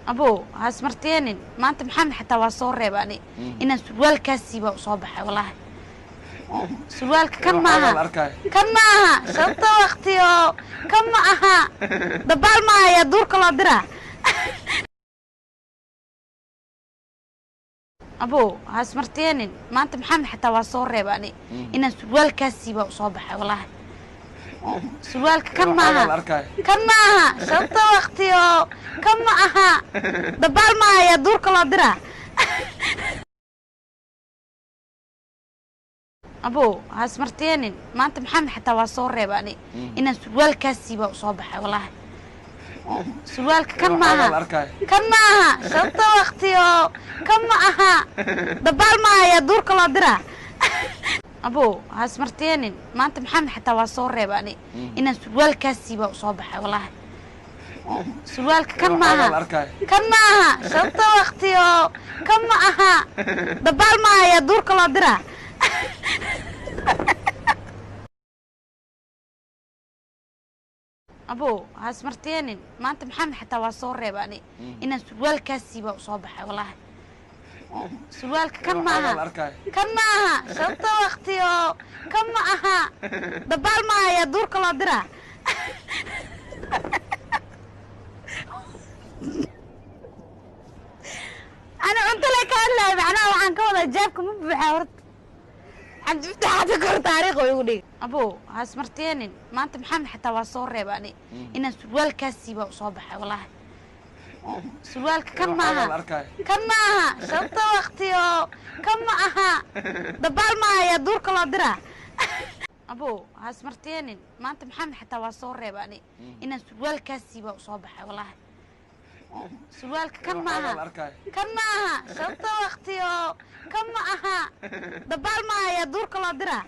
Abow, ha ismartiyeenin. Maanta Maxamed xataa waa soo reeba ani inaan surwaalkaasiibaa usoo baxay. Wallaahi surwaalka kan maaha, kan ma aha shanta waqtiyo, kan ma aha dabaal ma ayaa duurka loo diraa. Abow, ha ismartiyeenin. Maanta Maxamed xataa waa soo reeba ani inaan surwaalkaasiibaa usoo baxay. Wallaahi surwaalka kan maaha, kan ma aha shanta waqtiyo, kan ma aha dabaal ma ayaa duurka loo diraa. Abow, ha ismartiyeenin. Maanta Maxamed xataa waa soo reeba ani inaan surwaalkaasiibaa usoo baxay. Wallaahi surwaalka kan maaha, kan ma aha shanta waqtiyo, kan ma aha dabaal ma ayaa duurka loo diraa. Abow, ha ismartiyeenin. Maanta Maxamed xataa waa soo reeba ani inaan surwaalkaasiibaa usoo baxay. Wallaahi surwaalka kan maaha, kan ma aha shanta waqtiyo, kan ma aha dabaal ma ayaa duurka loo diraa. Abow, ha ismartiyeenin. Maanta Maxamed xataa waa soo reeba ani inaan surwaalkaasiibaa usoo baxay. Wallaahi surwaalka kan maaha, kan ma aha shanta waqtiyo, kan ma aha dabaal ma ayaa duurka loo diraa. Ani cunto le ka hadlayo, macnaha waxaan ka wadaa jaabka ma buuxaa horta. Cabdifataax hadda kahor taariikh oo igu dhig. Abow, ha ismartiyeenin. Maanta Maxamed xataa waa soo reeba ani inaan surwaalkaasiibaa usoo baxay. Wallaahi surwaalka kan maaha, kan ma aha shanta waqtiyo, kan ma aha dabaal ma ayaa duurka loo diraa. Abow, ha ismartiyeenin. Maanta Maxamed xataa waa soo reeba ani inaan surwaalkaasiibaa usoo baxay. Wallaahi surwaalka kan maaha, kan ma aha shanta waqtiyo, kan ma aha dabaal ma ayaa duurka loo diraa.